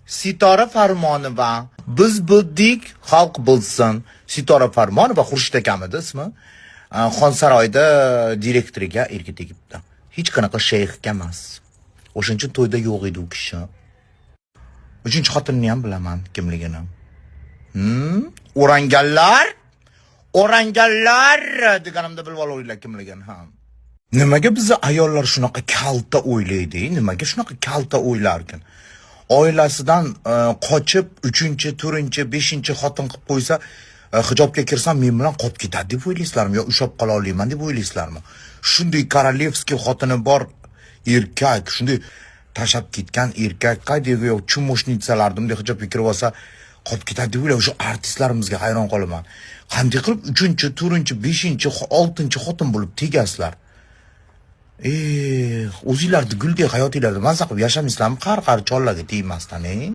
Sitora Farmonova. Biz bildik, xalq bilsin. Sitora Farmonova, Xurshid akamidi ismi? Xonsaroyda direktoriga erga tegibdi. Hech qanaqa sheyxga emas. O'shaning uchun to'yda yo'q edi u kishi. Uchinchi xotinni ham bilaman kimligini. O'ranganlar? O'ranganlar deganimda bilib olinglar kimligini, ha. Nimaga bizni ayollar shunaqa kalta o'ylaydi? Nimaga shunaqa kalta o'ylarkin? Oilasidan qochib, 3-chi, 4-chi, 5-chi xotin qilib qo'ysa, hijobga kirsam men bilan qolib ketadi deb o'ylaysizlarmi yo ushlab qola olmayman deb o'ylaysizlarmi? Shunday королевский xotini bor erkak, shunday tashlab ketgan erkak, qayerga yo'q, чумошница larni bunday hijobga kirib olsa qolib ketadi deb o'ylayman. O'sha artistlarimizga hayron qolaman. Qanday qilib 3-chi, 4-chi, 5-chi, 6-chi xotin bo'lib tegasizlar? Eh, o'zinglarni guldek hayotinglarda maza qilib yashamaysizlarmi? Qari-qari chollarga tegmasdan, ey?